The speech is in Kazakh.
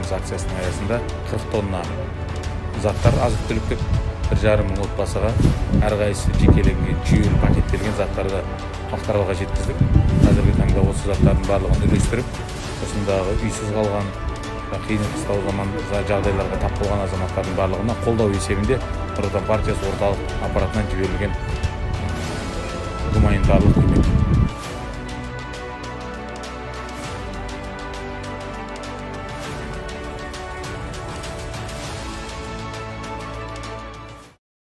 Аямаймыз акциясының аясында 40 тонна заттар, азық түліктік, 1,5 мың отбасыға әрқайсысы жекеленген, жүйелі пакеттелген заттарды Мақтааралға жеткіздік. Қазіргі таңда осы заттардың барлығын үлестіріп, осындағы үйсіз қалған, қиын қыстау заман жағдайларға тап болған азаматтардың барлығына қолдау есебінде Нұр Отан партиясы орталық аппаратынан жіберілген гуманитарлық көмек.